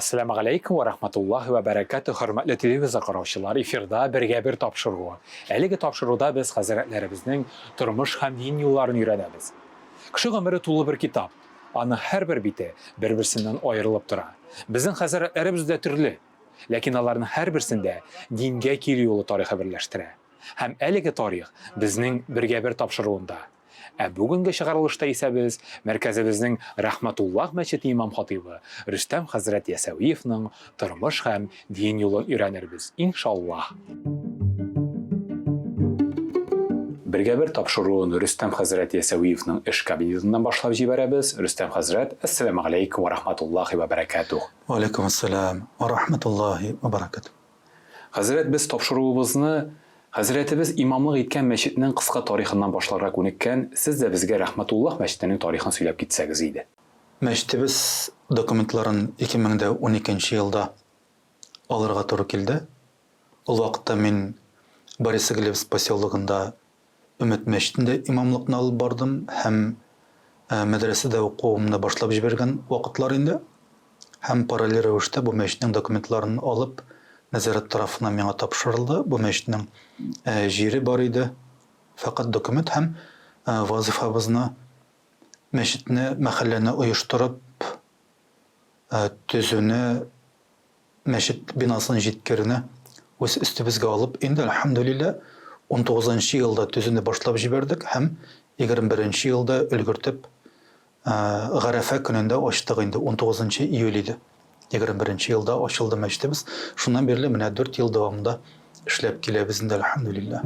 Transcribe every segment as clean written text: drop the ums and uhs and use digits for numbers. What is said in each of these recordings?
Әссәламу алейкум ва рахматуллаһи ва бәрәкәтүһ, хөрмәтле телевизор караучылар, эфирда бергә бер тапшыруы. Әлеге тапшыруда без хәзрәтләребезнең тормыш һәм дин юлларын өйрәнәбез. Кеше гомере тулы бер китап. Аның һәрбер бите бер-берсеннән аерылып тора. Безнең хәзрәтләребез дә төрле. Ләкин аларның һәрберсендә дингә килү юлы тарихы берләштерә. Һәм әлеге тарих безнең бергә-бер тапшыруында. Ә бүгенге чыгарылышта исә без мәркәзебезнең Рәхмәтуллаһ мәчете имам-хатыйбы Рөстәм хәзрәт Ясәвиевның тормыш һәм дин юлын өйрәнербез, иншаллаһ. Бергә-бер тапшыруын Рөстәм хәзрәт Ясәвиевның эш кабинетыннан башлап җибәрәбез. Рөстәм хәзрәт, әссәламегаләйкүм вә рахматуллаһи вә бәрәкәтүһ. Вә аләйкүмәссәлам вә рахматуллаһи вә бәрәкәтүһ. Хәзрәт, без тапшыруыбызны хәзрәтебез имамлык иткән мәчетнең кыска тарихыннан башларга күнеккән, сез дә безгә Рәхмәтуллаһ мәчетенең тарихын сөйләп китсәгез иде. Мәчетебез документларын 2012 нче елда алырга туры килде. Ул вакытта мин Борисоглебск поселогында Өмет мәчетендә имамлыкны алып бардым һәм мәдрәсәдә укуымны башлап җибәргән вакытлар инде. Һәм параллель рәвештә бу мәчетнең документларын алып, нәзарәт тарафыннан миңа тапшырылды. Бу мәчетнең җире бар иде, фәкать документ һәм вазыйфабызны, мәчетне, мәхәлләне оештырып төзүне Мәчет бинасын җиткерүне үз өстебезгә алып, инде, әлхәмдүлилләһ, унтугызынчы елда төзүне башлап җибәрдек һәм егерме беренче елда өлгертеп, Гарәфә көнендә ачтык инде, унтугызынчы июль иде. 21 нче елда ачылды мәчетебез. Шуннан бирле менә дүрт ел дәвамында эшләп киләбез инде, әлхәмдүлилләһ.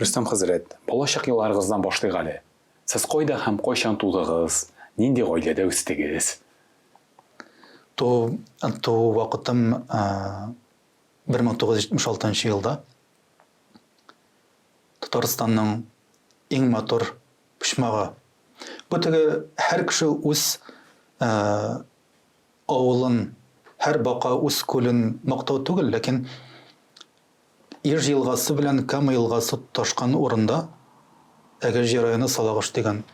Рөстәм хәзрәт, балачак елларыгыздан башлыйк әле. Сез кайда һәм кайчан тудыгыз, нинди гаиләдә үстегез? Туу, туу вакытым 1976 елда. Татарстанның иң матур почмагы. Бу теге һәр кеше үз авылын, һәр бака үз күлен мактау түгел, ләкин Иж елгасы белән Кама елгасы тоташкан урында, Әгерҗе районы Салагыш дигән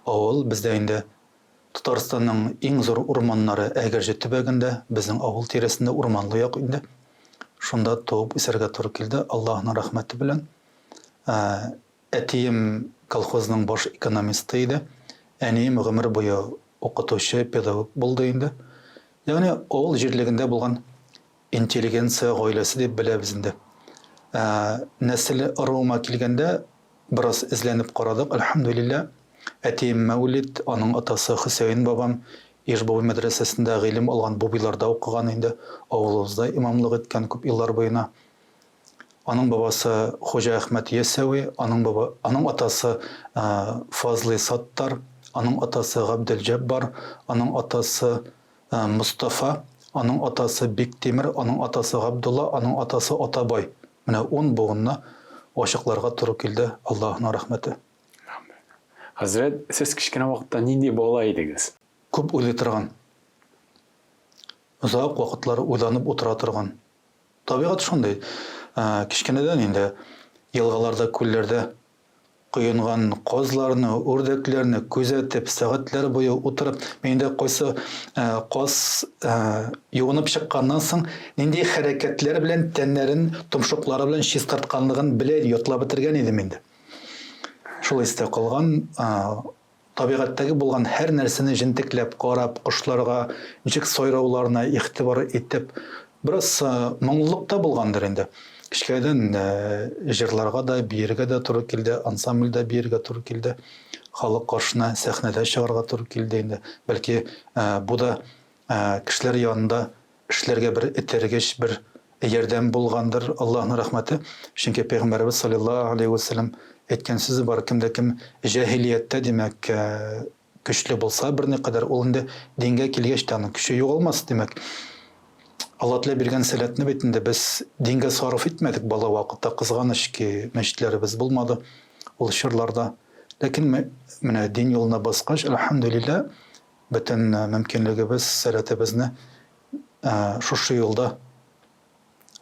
авыл, бездә инде Татарстанның иң зур урманнары Әгерҗе төбәгендә, безнең авыл тирәсендә урманлы як инде. Шунда туып үсәргә туры килде, Аллаһның рәхмәте белән. Әтием колхозның баш экономисты иде. Әнием гомер буе укытучы, педагог булды инде. Ягъни авыл җирлегендә булган интеллигенция гаиләсе дип беләбез инде. Нәсел ыруыма килгәндә, бераз эзләнеп карадык, әлхәмдүлилләһ. Әтием Мәүлид, аның атасы Хөсәен бабам Иж-Бубый мәдрәсәсендә гыйлем алган, Бубыйларда укыган инде, авылыбызда имамлык иткән күп еллар буена. Аның бабасы Хуҗа Әхмәт Ясәви, аның баба, аның атасы Фазлый Саттар, аның атасы Габделҗәббар, аның атасы Мостафа, аның атасы Биктимер, аның атасы Габдулла, аның атасы Атабай. Менә ун буынны ачыкларга туры килде, Аллаһының рәхмәте. Хәзрәт, сез кечкенә вакытта нинди бала идегез? Күп уйлый торган. Озак вакытлар уйланып утыра торган. Табигать шундый. Кечкенәдән инде елгаларда, күлләрдә коенган казларны, үрдәкләрне күзәтеп, сәгатьләр буе утырып, мин инде кайсы каз юынып чыкканнан соң нинди хәрәкәтләр белән тәннәрен томшыклары белән чистартканлыгын белә, ятлап бетергән идем инде. Шул истә калган, табигатьтәге булган һәр нәрсәне җентекләп карап, кошларга ничек сайрауларына игътибар итеп, бераз моңлылык та булгандыр инде. Кечкенәдән җырларга да, биергә дә туры килде, ансамбльдә биергә туры килде. Халык каршына сәхнәдә чыгарга туры килде инде. Бәлки, бу да кешеләр янында эшләргә бер этәргеч, бер ярдәм булгандыр, Аллаһның рәхмәте. Чөнки пәйгамбәребез салләллаһу алейһи вә сәлләм әйткән сүзе бар, кем дә кем җаһилияттә, димәк, көчле булса берникадәр, ул инде дингә килгәч тә аның көче югалмас, димәк. Алла Тәгалә биргән сәләтне бит инде без дингә сарыф итмәдек бала вакытта, кызганыч ки, мәчетләребез булмады ул чорларда. Ләкин менә дин юлына баскач, әлхәмдүлилләһ, Бөтен мөмкинлегебез, сәләтебезне шушы юлда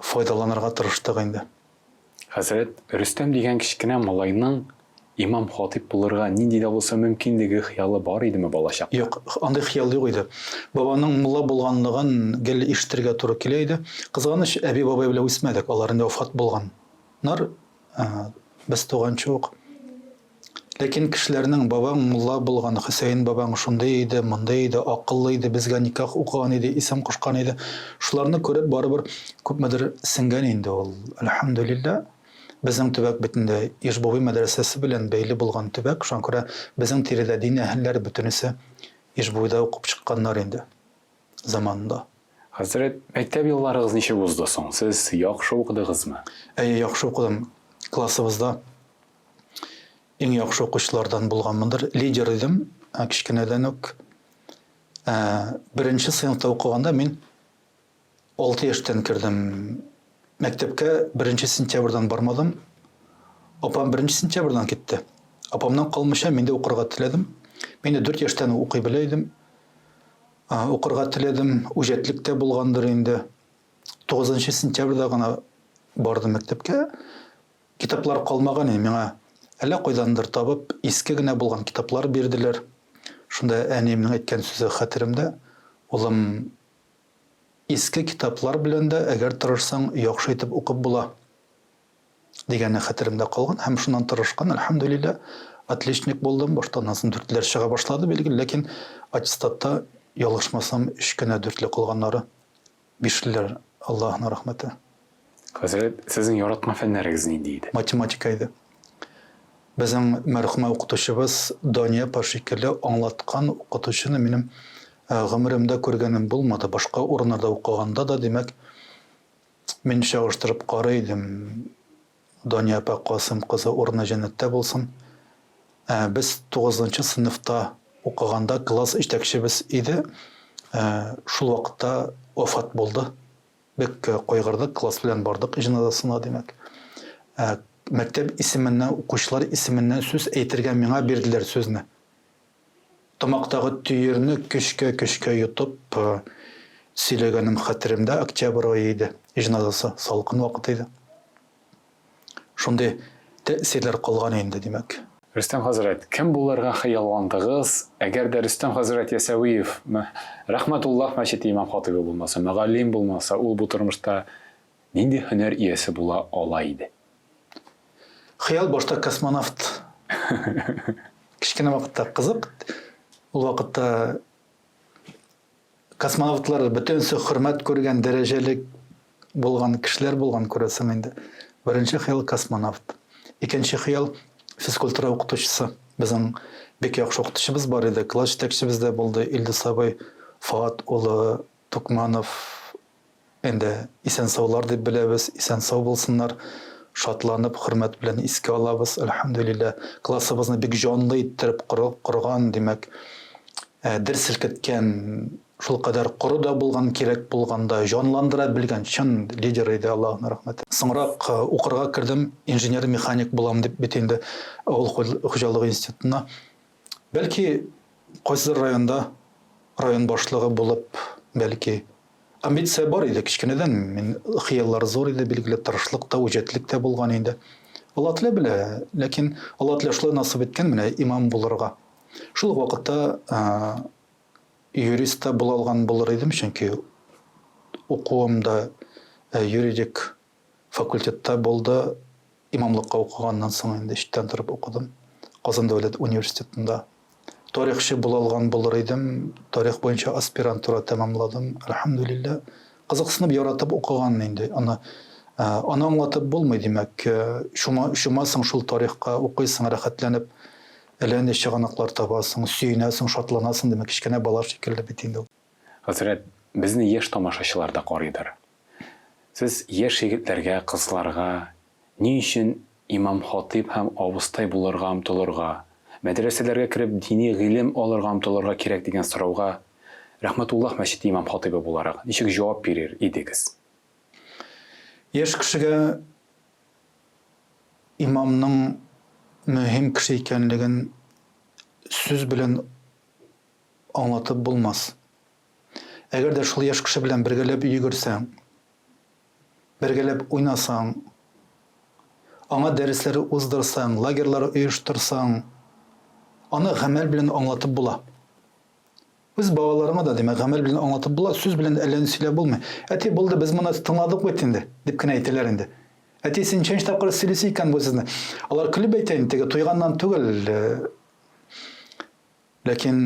файдаланырга тырыштык инде. Хәзрәт, Рөстәм дигән кечкенә малайның Имам-хатыйп булырга нинди дә булса мөмкинлеге, хыялы бар идеме балачакта? Юк, андый хыял юк иде. Бабаның мулла булганлыгын гел ишетергә туры килә иде. Кызганыч, әби-бабай белән үсмәдек, алар инде вафат булганнар, без туганчы ук. Ләкин кешеләрнең бабаң мулла булган, Хөсәен бабаң шундый иде, мондый иде, акыллы иде, безгә никах укыган иде, исем кушкан иде. Шуларны күреп, барыбер күпмедер сеңгән инде ул. Әлхәмдүлилләһ. Безнең төбәк бит инде Иж-Буби мәдрәсәсе белән бәйле булган төбәк, шуңа күрә безнең тирәдә дин әһелләре бөтенесе Иж-Бубида укып чыкканнар инде заманында. Хәзрәт, мәктәп елларыгыз ничек узды соң? Сез яхшы укыдыгызмы? Әйе, яхшы укыдым. Классыбызда иң яхшы укучылардан булганмындыр. Лидер идем кечкенәдән үк. Беренче сыйныфта укыганда мин 6 яшьтән кердем мәктәпкә, беренче сентябрьдән бармадым. Апам беренче сентябрьдән китте. Апамнан калмыйча мин дә укырга теләдем. Мин дә 4 яшьтән укый белә идем. Укырга теләдем, үҗәтлек тә булгандыр инде. 9 сентябрьдә гына бардым мәктәпкә. Китаплар калмаган инде миңа. Әллә кайдандыр табып, иске генә булган китаплар бирделәр. Шунда әниемнең әйткән сүзе хәтеремдә. Улым, Иске китаплар белән дә, әгәр тырышсаң, яхшы итеп укып була, дигәне хәтеремдә калган һәм шуннан тырышкан, әлхәмдүлилләһ, отличник булдым, башта аннан соң дүртлеләр чыга башлады, билгеле, ләкин аттестатта, ялгышмасам, өч кенә дүртле калганнары, бишлеләр, Аллаһының рәхмәте. Хәзрәт, сезнең яраткан фәннәрегез нинди иде? Математика иде. Безнең мәрхүмә укытучыбыз Дания апа шикелле аңлаткан укытучыны минем гомеремдә күргәнем булмады. Башка урыннарда укыганда да, димәк, мин чагыштырып карый идем. Дания апа Касыйм кызы урыны җәннәттә булсын. Без тугызынчы сыйныфта укыганда класс җитәкчебез иде. Шул вакытта вафат булды. Бик кайгырдык, класс белән бардык җеназасына, димәк. Ә мәктәп исеменнән, укучылар исеменнән сүз әйтергә миңа бирделәр сүзне. Тамактагы төерне көчкә-көчкә йотып сөйләгәнем хәтеремдә, октябрь ае иде, җеназасы, салкын вакыт иде. Шундый тәэсирләр калган инде, димәк. Рөстәм хәзрәт, кем булырга хыялландыгыз? Әгәр дә Рөстәм хәзрәт Ясәвиев Рәхмәтуллаһ мәчете имам-хатыйбы булмаса, мөгаллим булмаса, ул бу тормышта нинди һөнәр иясе була ала иде? Хыял башта космонавт. Кечкенә вакытта кызык. Ул вакытта Космонавтлар бөтенесе хөрмәт күргән, дәрәҗәле булган кешеләр булган күрәсең инде. Беренче хыял космонавт. Икенче хыял физкультура укытучысы. Безнең бик яхшы укытучыбыз бар иде, класс җитәкчебез дә булды, Илдус абый Фоат улы Тукманов. Инде исән-саулар дип беләбез, исән-сау булсыннар. Шатланып, хөрмәт белән искә алабыз, әлхәмдүлилләһ. Классыбызны бик җанлы иттереп корган, димәк, дер селкеткән, шулкадәр коры да булган, кирәк булганда җанландыра белгән чын лидер иде, Аллаһының рәхмәте. Соңрак укырга кердем, инженер-механик булам дип бит инде авыл хуҗалыгы институтына. Бәлки, кайсыдыр районда район башлыгы булып, бәлки, Амбиция бар иде кечкенәдән, мин хыяллар зур иде, билгеле, тырышлык та, үҗәтлек тә булган инде. Алла Тәгалә белә, ләкин Алла Тәгалә шулай насыйп иткән менә имам булырга. Шул ук вакытта юрист та була алган булыр идем, чөнки укуым да юридик факультетта булды. Имамлыкка укыганнан соң инде читтән торып укыдым. Казан дәүләт университетында. Тарихчы була алган булыр идем. Тарих буенча аспирантура тәмамладым. Әлхәмдүлилләһ. Кызыксынып, яратып укыган инде. Аны аны аңлатып булмый, димәк, чума, чумасың шул тарихка, укыйсың рәхәтләнеп, әллә нинди чыганаклар табасың, сөенәсең, шатланасың, димәк, кечкенә бала шикелле бит инде ул. Хәзрәт, безне яшь тамашачылар да карыйдыр. Сез яшь егетләргә, кызларга ни өчен имам-хатыйб һәм абыстай булырга омтылырга, мәдрәсәләргә кереп дини гыйлем алырга омтылырга кирәк дигән сорауга Рәхмәтуллаһ мәчете имам-хатыйбы буларак ничек җавап бирер идегез? Яшь кешегә имамның мөһим кеше икәнлеген сүз белән аңлатып булмас. Әгәр дә шул яшь кеше белән бергәләп йөгерсәң, бергәләп уйнасаң, Аңа дәресләр уздырсаң, лагерьлар оештырсаң, аны гамәл белән аңлатып була. Үз балаларыңа да, димәк, гамәл белән аңлатып була, сүз белән әллә ни сөйләп булмый. Әти, булды, без моны тыңладык бит инде, дип кенә әйтәләр инде. Әти, син ничәнче тапкыр сөйлисе икән бу сүзне? Алар көлеп әйтә инде, теге туйганнан түгел. Э, ләкин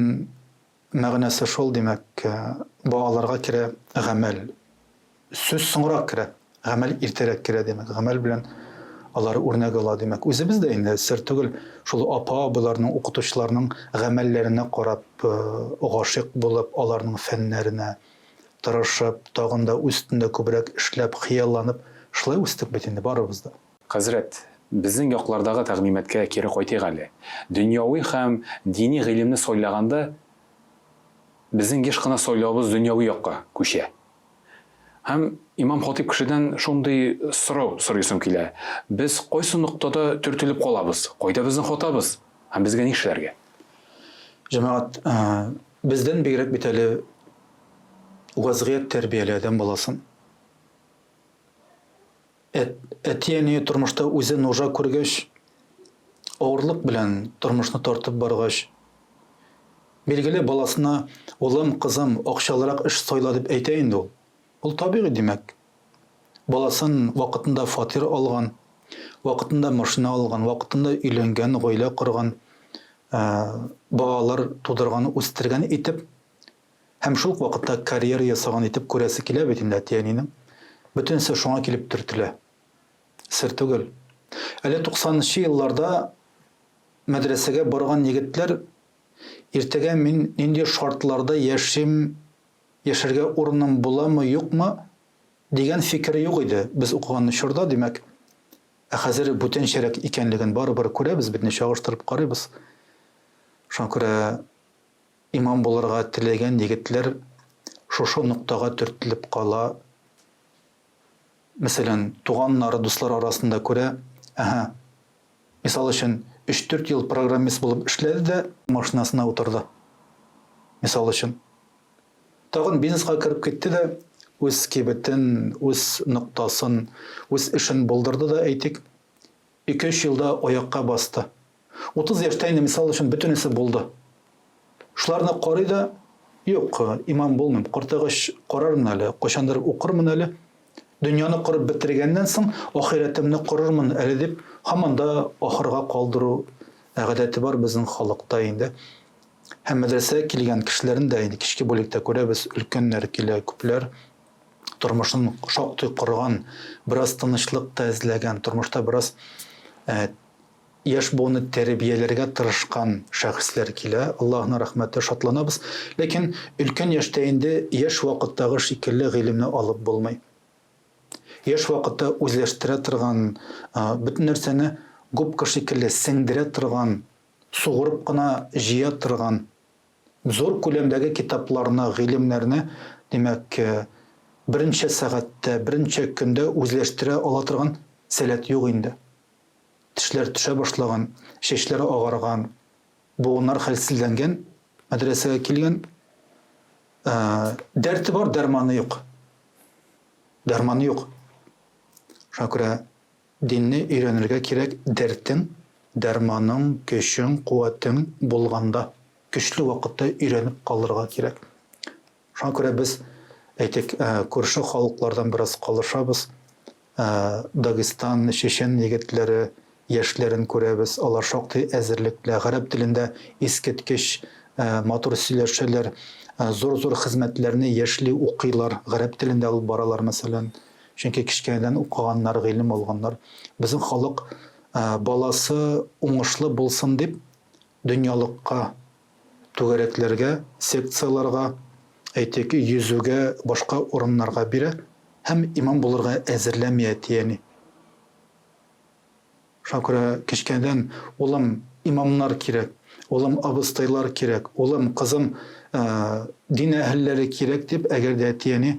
мәгънәсе шул, димәк, э, балаларга керә гамәл. Сүз соңрак керә, гамәл иртәрәк керә, димәк, гамәл белән алар үрнәк ала, димәк. Үзебез дә инде сер түгел, шул апа-абыйларның, укытучыларның гамәлләренә карап, э, гашыйк булып, аларның фәннәренә тырышып, тагын да үз өстендә күбрәк эшләп, хыялланып, шулай үстек бит инде барыбыз да. Хәзрәт, безнең яклардагы тәгълиматкә кире кайтыйк әле. Дөньяви һәм дини гыйлемне сайлаганда, безнең еш кына сайлавыбыз дөньяви якка күчә. Һәм имам-хатыйб кешедән шундый сорау сорыйсым килә, без кайсы ноктада төртелеп калабыз, кайда безнең хатабыз һәм безгә нишләргә? Җәмәгать, бездән бигрәк бит әле вазгыять тәрбияли адәм баласын. Әти-әни тормышта үзе нужа күргәч, авырлык белән тормышны тартып баргач, билгеле, баласына, улым, кызым, акчалырак эш сайла дип әйтә инде ул. Ул табигый, димәк. Баласын вакытында фатир алган, вакытында машина алган, вакытында өйләнгән, гаилә корган, балалар тудырган, үстергән итеп, Һәм шул ук вакытта карьера ясаган итеп күрәсе килә бит инде әти-әнинең. Бөтенесе шуңа килеп төртелә. Сер түгел. Әле туксанынчы елларда мәдрәсәгә барган егетләр иртәгә мин нинди шартларда яшим, яшәргә урыным буламы, юкмы дигән фикер юк иде без укыган чорда, димәк. Ә хәзер бүтәнчәрәк икәнлеген барыбер күрәбез бит, чагыштырып карыйбыз. Шуңа күрә Имам булырга теләгән егетләр шушы ноктага төртелеп кала. Мәсәлән, туганнары, дуслары арасында күрә, әһә, мисал өчен, өч-дүрт ел программист булып эшләде дә, машинасына утырды. Мисал өчен. Тагын бизнеска кереп китте дә, үз кибетен, үз ноктасын, үз эшен булдырды да, әйтик, ике-өч елда аякка басты. 30 яшьтә инде, мисал өчен, бөтенесе булды. Шуларны карый да, юк, имам булмыйм, картайгач карармын әле, кайчандыр укырмын әле. Дөньяны корып бетергәннән соң, ахирәтемне корырмын әле дип, һаман да ахырга калдыру гадәте бар безнең халыкта инде. Һәм мәдрәсәгә килгән кешеләрне дә инде кичке бүлектә күрәбез, өлкәннәр килә, күпләр тормышын шактый корган, бераз тынычлык та эзләгән, тормышта бераз яшь буынны тәрбияләргә тырышкан шәхесләр килә, Аллаһның рәхмәте, шатланабыз. Ләкин өлкән яшьтә инде яшь вакыттагы шикелле гыйлемне алып булмый. Яшь вакытта үзләштерә торган, бөтен нәрсәне губка шикелле сеңдерә торган, сугырып кына җыя торган зур күләмдәге китапларны, гыйлемнәрне, димәк, берничә сәгатьтә, берничә көндә үзләштерә ала торган сәләт юк инде. Тешләр төшә башлаган, чәчләре агарган, буыннар хәлсезләнгән, мәдрәсәгә килгән. Дәрте бар, дәрманы юк. Дәрманы юк. Шуңа күрә динне өйрәнергә кирәк дәртең, дәрманың, көчең, куәтең булганда, көчле вакытта өйрәнеп калырга кирәк. Шуңа күрә без, әйтик, күрше халыклардан бераз калышабыз. Дагестан, чечен егетләре, яшьләрен күрәбез, алар шактый әзерлекле, гарәп телендә искиткеч матур сөйләшәләр, зур-зур хезмәтләрне яшьли укыйлар, гарәп телендә алып баралар, мәсәлән. Чөнки кечкенәдән укыганнар, гыйлем алганнар. Безнең халык баласы уңышлы булсын дип, дөньялыкка, түгәрәкләргә, секцияләргә, әйтик, йөзүгә, башка урыннарга бирә һәм имам булырга әзерләми әти-әни. Шуңа күрә кечкенәдән, улым, имамнар кирәк, улым, абыстайлар кирәк, улым, кызым, дин әһелләре кирәк дип, әгәр дә әти-әни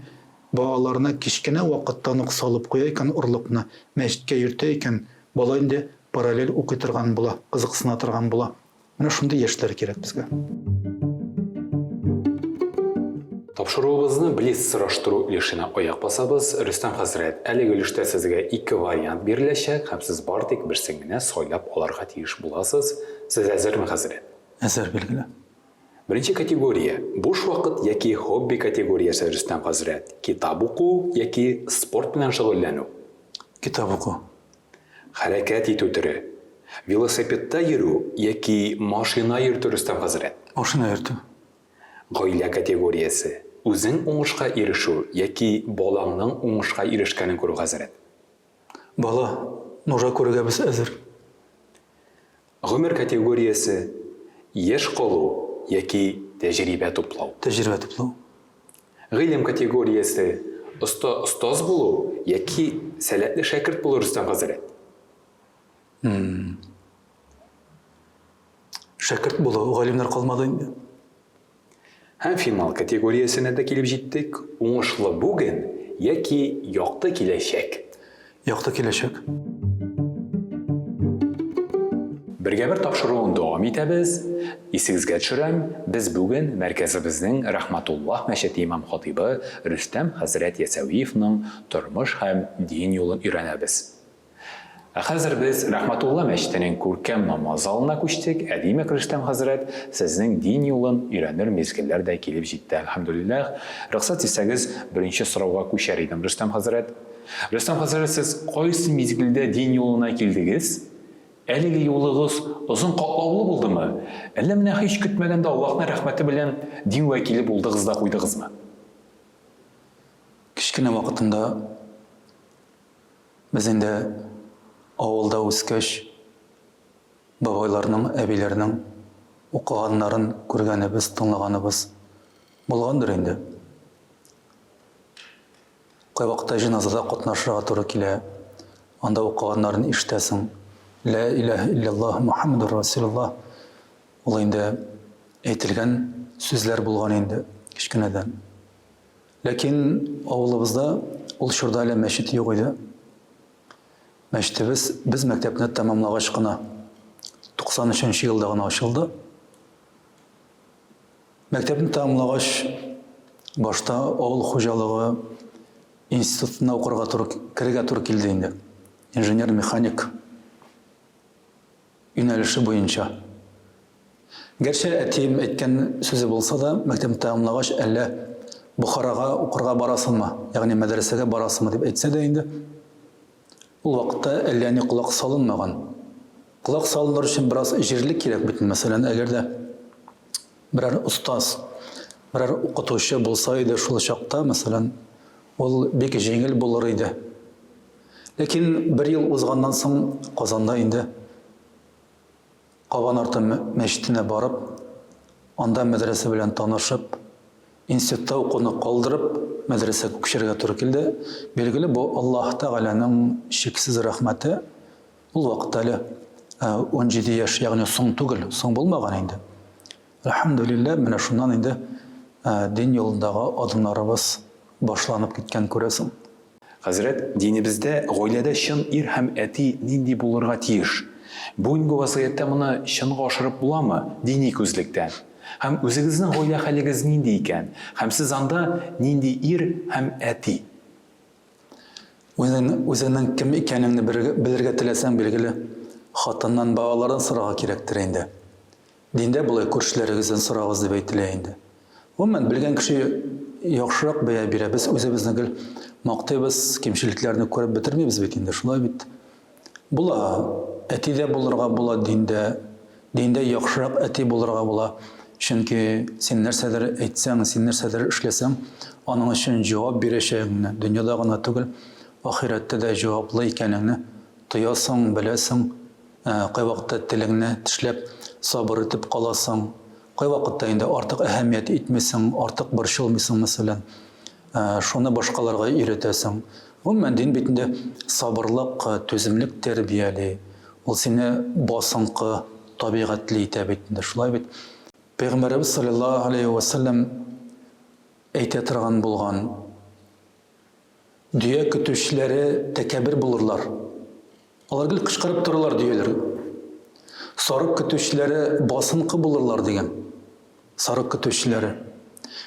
балаларына кечкенә вакыттан ук салып куя икән орлыкны, мәчеткә йөртә икән, бала инде параллель укый торган була, кызыксына торган була. Менә шундый яшьләр кирәк безгә. Тапшыруыбызны блиц сораштыру өлешенә аяк басабыз. Рөстәм хәзрәт, әлеге өлештә сезгә ике вариант биреләчәк һәм сез бары тик берсен генә сайлап алырга тиеш буласыз. Сез әзерме, хәзрәт? Әзер, билгеле. Беренче категория, буш вакыт яки хобби категориясе, Рөстәм хәзрәт. Китап уку яки спорт белән шөгыльләнү? Китап уку. Хәрәкәт итү төре. Велосипедта йөрү яки машина йөртү, Рөстәм хәзрәт? Машина йөртү. Гаилә категориясе, үзең уңышка ирешү яки балаңның уңышка ирешкәнен күрү, хәзрәт. Бала, нужа күрергә без әзер. Гомер категориясе, яшь калу яки тәҗрибә туплау. Тәҗрибә туплау. Гыйлем категориясе, оста остаз булу яки сәләтле шәкерт булу, Рөстәм хәзрәт. Шәкерт булу, галимнәр калмады инде. Һәм финал категориясенә дә килеп җиттек, уңышлы бүген яки якты киләчәк. Якты киләчәк. Бергә-бер тапшыруын дәвам итәбез. Исегезгә төшерәм, без бүген мәркәзебезнең Рәхмәтуллаһ мәчете имам-хатыйбы Рөстәм хәзрәт Ясәвиевның тормыш һәм дин юлын өйрәнәбез. Ә хәзер без Рәхмәтулла мәчетенең күркәм намаз залына күчтек, ә димәк, Рөстәм хәзрәт, сезнең дин юлын өйрәнер мизгелләр дә килеп җитте, әлхәмдүлилләһ. Рөхсәт итсәгез, беренче сорауга күчәр идем, Рөстәм хәзрәт. Рөстәм хәзрәт, сез кайсы мизгелдә дин юлына килдегез? Әлеге юлыгыз озын катлаулы булдымы? Әллә менә һич көтмәгәндә Аллаһның рәхмәте белән дин вәкиле булдыгыз да куйдыгызмы? Кечкенә вакытымда Без инде авылда үскәч, бабайларның, әбиләрнең укыганнарын күргәнебез, тыңлаганыбыз булгандыр инде. Кайвакытта җеназада катнашырга туры килә, анда укыганнарын ишетәсең. Лә иләһә илляллаһ Мухаммадур Расулуллаһ. Ул инде әйтелгән сүзләр булган инде кечкенәдән. Ләкин авылыбызда ул чорда әле мәчет юк иде. Мәчетебез без мәктәпне тәмамлагач кына, 93 нче елда гына ачылды. Мәктәпне тәмамлагач, башта авыл хуҗалыгы институтына укырга туры, керергә туры килде инде. Инженер-механик. Юнәлеше буенча. Гәрчә әтием әйткән сүзе булса да, мәктәпне тәмамлагач, әллә Бохарага укырга барасыңмы, ягъни мәдрәсәгә барасыңмы дип әйтсә дә инде, ул вакытта әллә ни колак салынмаган. Колак салыныр өчен бераз җирлек кирәк бит, мәсәлән, әгәр дә берәр остаз, берәр укытучы булса иде шул чакта, мәсәлән, ул бик җиңел булыр иде. Ләкин бер ел узганнан соң Казанда инде Кабан арты мәчетенә барып, анда мәдрәсә белән танышып, институтта укуны калдырып, мәдрәсәгә күчәргә туры килде. Билгеле, бу Аллаһ Тәгаләнең чиксез рәхмәте. Ул вакытта әле 17 яшь, ягъни соң түгел, соң булмаган инде. Әлхәмдүлилләһ, менә шуннан инде дин юлындагы адымнарыбыз башланып киткән, күрәсең. Хәзрәт, динебездә гаиләдә чын ир һәм әти нинди булырга тиеш? Бүгенге вазгыятьтә моны чынга ашырып буламы, дини күзлектән? Һәм үзегезнең гаилә хәлегез нинди икән? Һәм сез анда нинди ир һәм әти? Үзең, үзеңнең кем икәнеңне белергә теләсәң, билгеле, хатыннан, балалардан сорарга кирәктер инде. Диндә болай күршеләрегездән сорагыз дип әйтелә инде. Гомумән, белгән кеше яхшырак бәя бирә. Без үзебезне гел мактыйбыз, кимчелекләрне күреп бетермибез бит инде, шулай бит. Була, әти дә булырга була диндә. Диндә яхшырак әти булырга була. Чөнки син нәрсәдер әйтсәң, син нәрсәдер эшләсәң, аның өчен җавап бирәчәгеңне, дөньяда гына түгел, ахирәттә дә җаваплы икәнеңне тоясың, беләсең. Кайвакытта телеңне тешләп, сабыр итеп каласың. Кайвакытта инде артык әһәмият итмисең, артык борчылмыйсың, мәсәлән. Шуны башкаларга өйрәтәсең. Гомумән, дин бит инде сабырлык, түземлек тәрбияли. Ул сине басынкы табигатьле итә бит инде, шулай бит? Пәйгамбәребез салләллаһу галәйһи вә сәлләм әйтә торган булган, Дөя көтүчеләре тәкәббер булырлар. Алар гел кычкырып торырлар, дөяләр. Сарык көтүчеләре басынкы булырлар, дигән. Сарык көтүчеләре.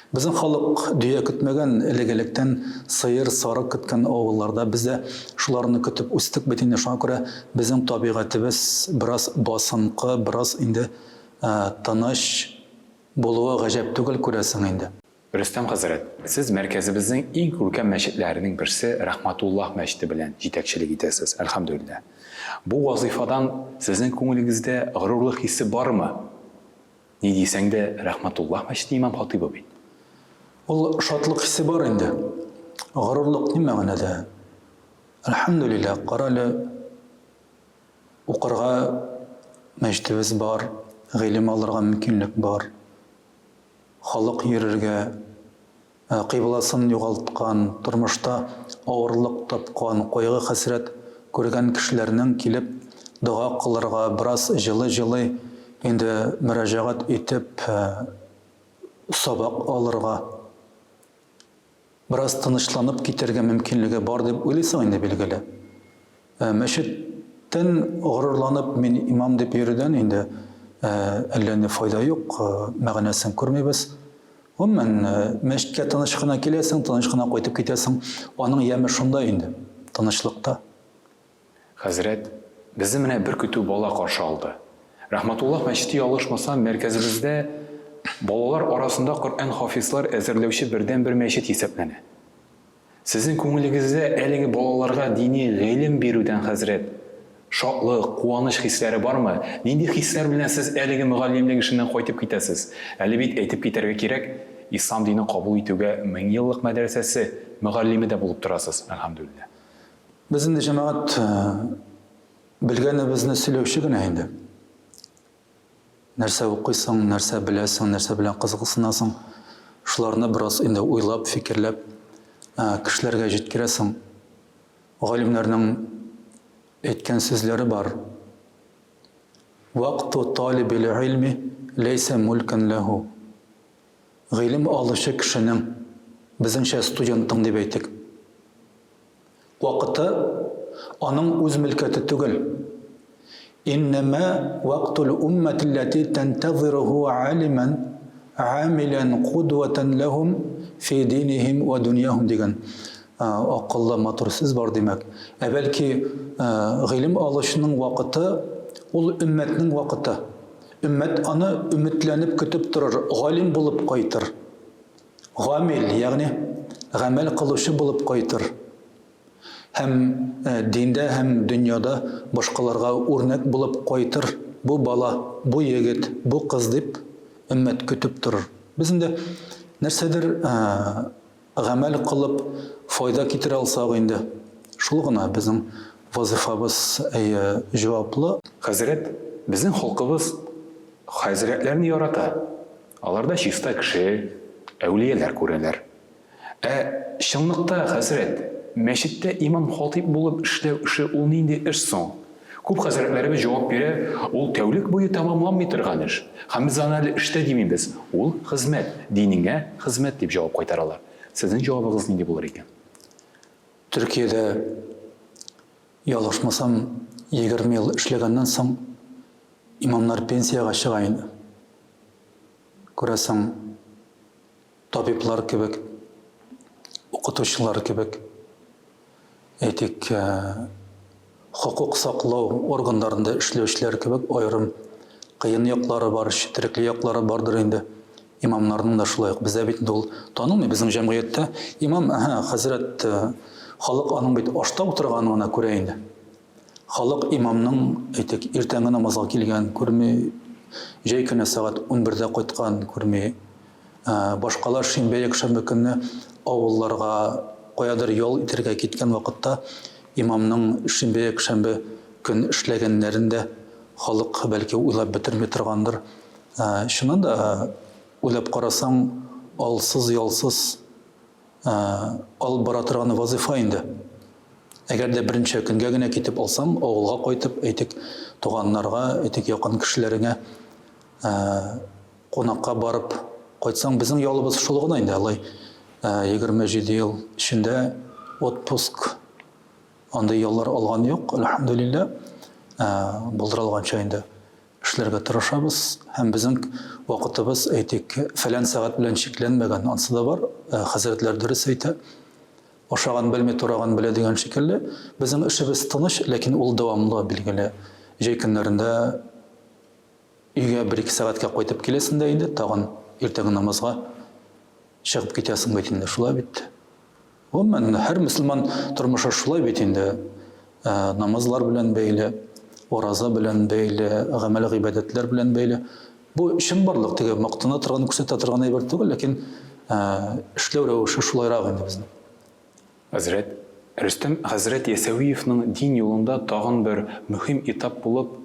Безнең халык дөя көтмәгән, элек-электән сыер, сарык көткән авылларда без дә шуларны көтеп үстек бит инде. Шуңа күрә безнең табигатебез бераз басынкы, бераз инде тыныч булуы гаҗәп түгел, күрәсең инде. Рөстәм хәзрәт, сез мәркәзебезнең иң күркәм мәчетләренең берсе Рәхмәтуллаһ мәчете белән җитәкчелек итәсез, әлхәмдүлилләһ. Бу вазыйфадан сезнең күңелегездә горурлык хисе бармы? Ни дисәң дә, Рәхмәтуллаһ мәчете имам-хатыйбы бит. Ул шатлык хисе бар инде. Горурлык ни мәгънәдә? Әлхәмдүлилләһ, карале, укырга мәчетебез бар, гыйлем алырга мөмкинлек бар. Халык йөрергә, кыйбласын югалткан, тормышта авырлык тапкан, кайгы-хәсрәт күргән кешеләрнең килеп дога кылырга, бераз җылы-җылый инде мөрәҗәгать итеп, сабак алырга. Бераз тынычланып китәргә мөмкинлеге бар дип уйлыйсың инде, билгеле. Мәчеттән горурланып мин имам дип йөрүдән инде әллә ни файда юк, мәгънәсен күрмибез. Гомумән, мәчеткә тыныч кына киләсең, тыныч кына кайтып китәсең. Аның яме шунда инде, тынычлыкта. Хәзрәт, безне менә бер көтү бала каршы алды. Рәхмәтуллаһ мәчете ялгышмасам, мәркәзебездә балалар арасында Коръән-хафизлар әзерләүче бердәнбер мәчет исәпләнә. Сезнең күңелегездә әлеге балаларга дини гыйлем бирүдән, хәзрәт, шатлык, куаныч хисләре бармы? Нинди хисләр белән сез әлеге мөгаллимлек эшеннән кайтып китәсез? Әле бит, әйтеп китәргә кирәк, ислам динен кабул итүгә меңьеллык мәдрәсәсе мөгаллиме дә булып торасыз, әлхәмдүлилләһ. Без инде, җәмәгать, белгәнебезне сөйләүче генә инде. Нәрсә укыйсың, нәрсә беләсең, нәрсә белән кызыксынасың, шуларны бераз инде уйлап, фикерләп, кешеләргә җиткерәсең. Галимнәрнең әйткән сүзләре бар. Вакту талибил гыйльми ләйсә мүлкән ләһү. Гыйлем алучы кешенең, безнеңчә студентның дип әйтик, вакыты аның үз мөлкәте түгел. Иннәмә вактул уммәтилләти тәнтәзируһу алимән амилән кудватан ләһум фи динихим вә дөньяһум дигән акыллы матур сүз бар, димәк. Ә бәлки гыйлем алучының вакыты ул өммәтнең вакыты. Өммәт аны өметләнеп көтеп торыр, галим булып кайтыр. Гамил, ягъни гамәл кылучы булып кайтыр. Һәм диндә һәм дөньяда башкаларга үрнәк булып кайтыр бу бала, бу егет, бу кыз дип өммәт көтеп торыр. Без инде нәрсәдер Гамәл кылып, файда китерә алсак инде, шул гына безнең вазыйфабыз, әйе, җаваплы. Хәзрәт, безнең халкыбыз хәзрәтләрне ярата. Аларда чиста кеше, әүлияләр күрәләр. Ә чынлыкта, хәзрәт, мәчеттә имам-хатыйп булып эшләү эше ул нинди эш соң? Күп хәзрәтләребез җавап бирә, ул тәүлек буе тәмамланмый торган эш. Һәм без аны әле эш тә димибез, ул хезмәт, динеңә хезмәт дип җавап кайтаралар. Сезнең җавабыгыз нинди булыр икән? Төркиядә, ялгышмасам, 20 ел эшләгәннән соң, имамнар пенсиягә чыга инде. Күрәсең, табиблар кебек, укытучылар кебек, әйтик, хокук саклау органнарында эшләүчеләр кебек аерым кыен яклары бар, четерекле яклары бардыр инде. Имамнарның да шулай ук. Бездә бит инде ул танылмый, безнең җәмгыятьтә имам, әһә, хәзрәт, халык аның бит ашта утырганын гына күрә инде. Халык имамның, әйтик, иртәнге намазга килгән күрми, җәй көне сәгать унбердә кайткан күрми. Башкалар шимбә-якшәмбе көнне авылларга каядыр ял итәргә киткән вакытта имамның шимбә-якшәмбе көн эшләгәннәрен дә халык, бәлки, уйлап бетерми торгандыр. Чыннан да, уйлап карасаң, алсыз-ялсыз алып бара торган вазыйфа инде. Әгәр дә берничә көнгә генә китеп алсаң, авылга кайтып, әйтик, туганнарга, әйтик, якын кешеләреңә кунакка барып кайтсаң, безнең ялыбыз шул гына инде, алай 27 ел эчендә отпуск, андый яллар алган юк, әлхәмдүлилләһ, булдыра алганча инде. эшләргә тырышабыз һәм безнең вакытыбыз, әйтик, фәлән сәгать белән чикләнмәгән, ансы да бар, хәзрәтләр дөрес әйтә. Ашаган белми, тураган белә дигән шикелле, безнең эшебез тыныч, ләкин ул дәвамлы, билгеле. Җәй көннәрендә өйгә бер-ике сәгатькә кайтып киләсең дә инде, тагын иртәнге намазга чыгып китәсең бит инде, шулай бит. Гомумән, һәр мөселман тормышы шулай бит инде, намазлар белән бәйле, ураза белән бәйле, гамәл-гыйбадәтләр белән бәйле. Бу чынбарлык, теге мактана торган, күрсәтә торган әйбер түгел, ләкин эшләү рәвеше шулайрак инде безнең. Хәзрәт, Рөстәм хәзрәт Ясәвиевның дин юлында тагын бер мөһим этап булып,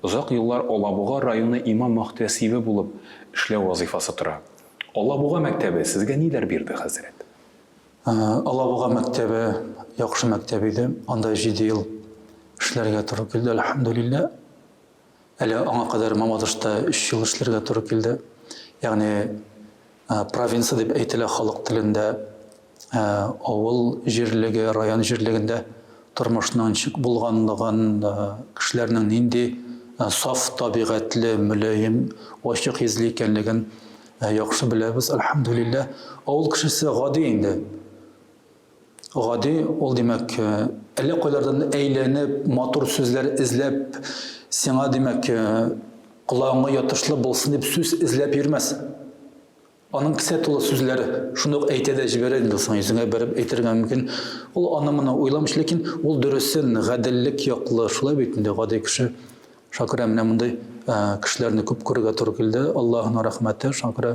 озак еллар Алабуга районы имам-мөхтәсибе булып эшләү вазыйфасы тора. Алабуга мәктәбе сезгә ниләр бирде, хәзрәт? Алабуга мәктәбе яхшы мәктәп иде. Анда җиде ел эшләргә туры килде, әлхәмдүлилләһ. Әле аңа кадәр Мамадышта өч ел эшләргә туры килде. Ягъни провинция дип әйтелә халык телендә, авыл җирлеге, район җирлегендә тормышның ничек булганлыгын, кешеләрнең нинди саф табигатьле, мөлаем, ачык йөзле икәнлеген яхшы беләбез, әлхәмдүлилләһ. Авыл кешесе гади инде. Гади, ул димәк, әллә кайлардан әйләнеп, матур сүзләр эзләп, сиңа димәк, колагыңа ятышлы булсын дип сүз эзләп йөрмәс. Аның кесә тулы сүзләре, шуны ук әйтә дә җибәрә инде соң, йөзеңә бәреп әйтергә мөмкин. Ул аны-моны уйламыйча, ләкин ул дөресен, гаделлек яклы, шулай бит инде гади кеше. Шуңа күрә менә мондый кешеләрне күп күрергә туры килде. Аллаһының рәхмәте, шуңа күрә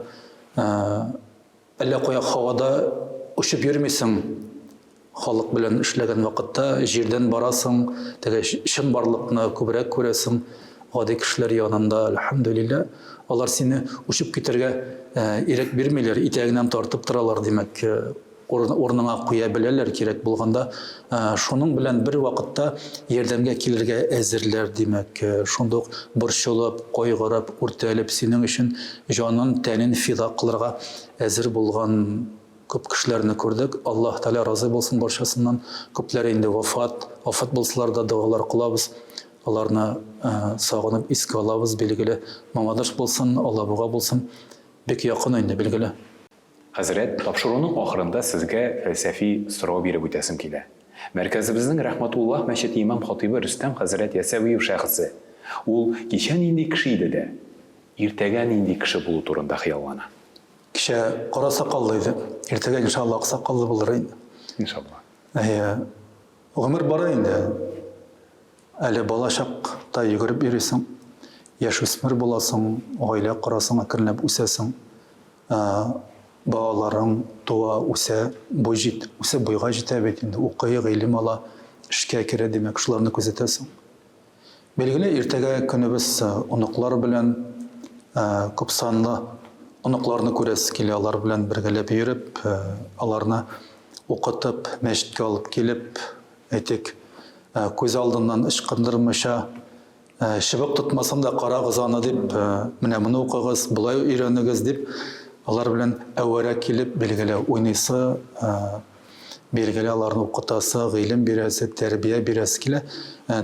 әллә кая һавада очып йөрмисең. Халык белән эшләгән вакытта җирдән барасың, теге чынбарлыкны күбрәк күрәсең. Гади кешеләр янында, әлхәмдүлилләһ, алар сине очып китәргә ирек бирмиләр, итәгеңнән тартып торалар, димәк, урыныңа куя беләләр кирәк булганда. Шуның белән бер вакытта ярдәмгә килергә әзерләр, димәк, шунда ук борчылып, кайгырып, үртәлеп, синең өчен җанын, тәнен фида кылырга әзер булган Күп кешеләрне күрдек, Аллаһ Тәгалә разый булсын барчасыннан. Күпләре инде вафат, вафат булсалар да догалар кылабыз. Аларны сагынып искә алабыз, билгеле. Мамадыш булсын, Алабуга булсын, бик якын инде, билгеле. Хәзрәт, тапшыруның ахырында сезгә фәлсәфи сорау биреп үтәсем килә. Мәркәзебезнең Рәхмәтуллаһ мәчете имам-хатыйбы Рөстәм хәзрәт Ясәвиев шәхесе. Ул кичә нинди кеше иде дә, иртәгә нинди кеше булу турында хыяллана? Кичә кара сакаллы иде. Иртәгә, иншалла, ак сакаллы булыр инде. Иншалла. Әйе. Гомер бара инде. Әле бала чакта йөгереп йөрисең. Яшүсмер буласың, гаилә корасың, әкренләп үсәсең. Балаларың туа, үсә, буй җит, үсеп буйга җитә бит инде, укый, гыйлем ала, эшкә керә, димәк, шуларны күзәтәсең. Билгеле, иртәгә көнебез оныклар белән, күпсанлы оныкларны күрәсе килә, алар белән бергәләп йөреп, аларны укытып, мәчеткә алып килеп, әйтик, күз алдыннан ычкындырмыйча, чыбык тотмасам да карагыз аны дип, менә моны укыгыз, болай өйрәнегез дип, алар белән әвәрә килеп, билгеле, уйныйсы, Билгеле, аларны укытасы, гыйлем бирәсе, тәрбия бирәсе килә.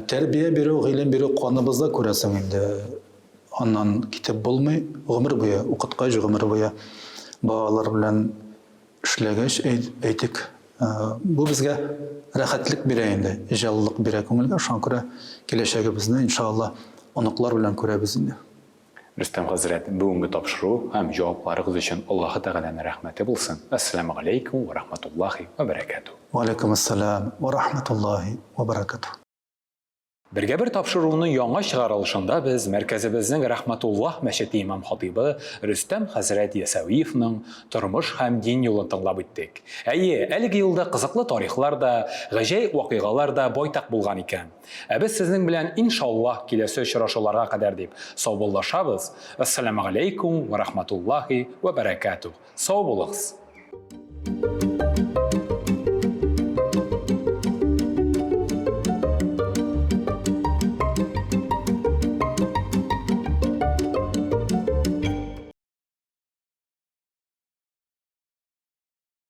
Тәрбия бирү, гыйлем бирү каныбызда күрәсең инде. Аннан китеп булмый. Гомер буе укыткач, гомер буе балалар белән эшләгәч, әйтик, бу безгә рәхәтлек бирә инде, җылылык бирә күңелгә. Шуңа күрә киләчәгебезне, иншалла, оныклар белән күрәбез инде. Рөстәм хәзрәт, бүгенге тапшыру һәм җавапларыгыз өчен Аллаһы Тәгаләнең рәхмәте булсын. Әссәламү галәйкүм вә рахматуллаһи вә бәрәкәтүһ. Вә аләйкүмәссәлам вә рахматуллаһи вә бәрәкәтүһ. Бергә-бер тапшыруының яңа чыгарылышында без мәркәзебезнең Рәхмәтуллаһ мәчете имам-хатыйбы Рөстәм хәзрәт Ясәвиевның тормыш һәм дин юлын тыңлап үттек. Әйе, әлеге юлда кызыклы тарихлар да, гаҗәеп вакыйгалар да байтак булган икән. Ә без сезнең белән иншаллаһ киләсе очрашуларга кадәр дип саубуллашабыз. Әссәламегаләйкүм вә рахматуллаһи вә бәрәкәтүһ. Сау булыгыз.